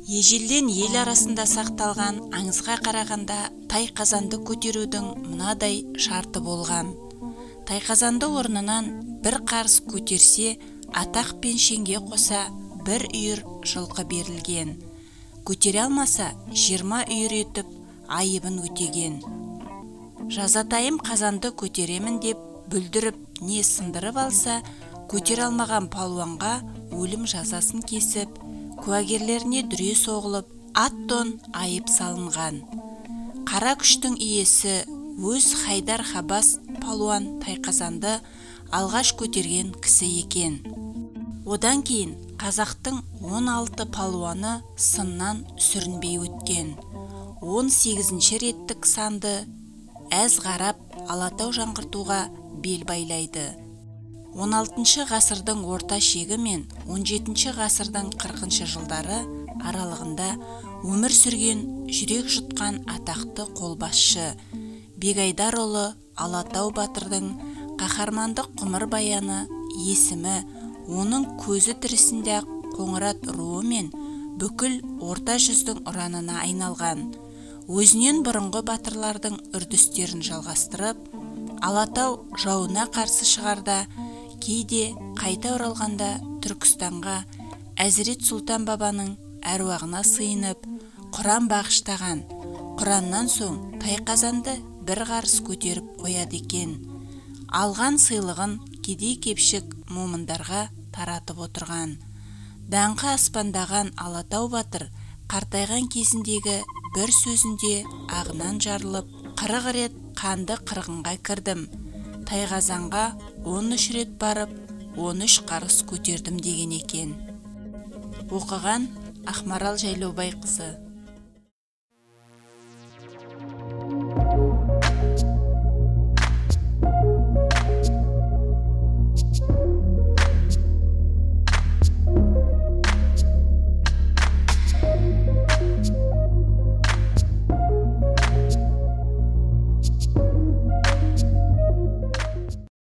Ежелден ел арасында сақталған аңызға қарағанда тайқазанды көтерудің мынадай шарты болған. Тайқазанды орнынан бір қарыс көтерсе, атақ пен шенге қоса бір үйір жылқы берілген. Көтере алмаса, 20 үйір етіп айыбын өтеген. Жазатайым қазанды көтеремін деп бүлдіріп не сындырып алса, көтере алмаған палуанға өлім жазасын кесіп, куәгерлеріне дүре соғылып, ат-тон айып салынған. Қара күштің иесі өз Хайдар Хабас палуан тайқазанды алғаш көтерген кісі екен. Одан кейін қазақтың 16 палуаны сыннан сүрінбей өткен. 18-ші реттік санды әз қарап Алатау жаңғыртуға бел байлайды. 16-шы ғасырдың орта шегі мен 17-ші ғасырдың 40-шы жылдары аралығында өмір сүрген жүрек жұтқан атақты қолбасшы Бегайдарұлы Алатау батырдың қаһармандық ғұмыр баяны есімі оның көзі тірісінде Қоңырат руы мен бүкіл Орта жүздің ұранына айналған. Өзінен бұрынғы батырлардың үрдістерін жалғастырып, Алатау жауына қарсы шығарда, кейде қайта оралғанда Түркістанға Әзірет Сұлтан бабаның әруағына сыйынып, Құран бағыштаған. Құраннан соң тайқазанды бір қарыс көтеріп қояды екен. Алған сыйлығын кедей-кепшік момындарға таратып отырған. Даңқы аспандаған Алатау батыр қартайған кезіндегі бір сөзінде ағынан жарылып, 40 рет қанды қырғынға кірдім, тайқазанға 13 рет барып, 13 қарыс көтердім деген екен. Оқыған Ақмарал Жайлаубайқызы.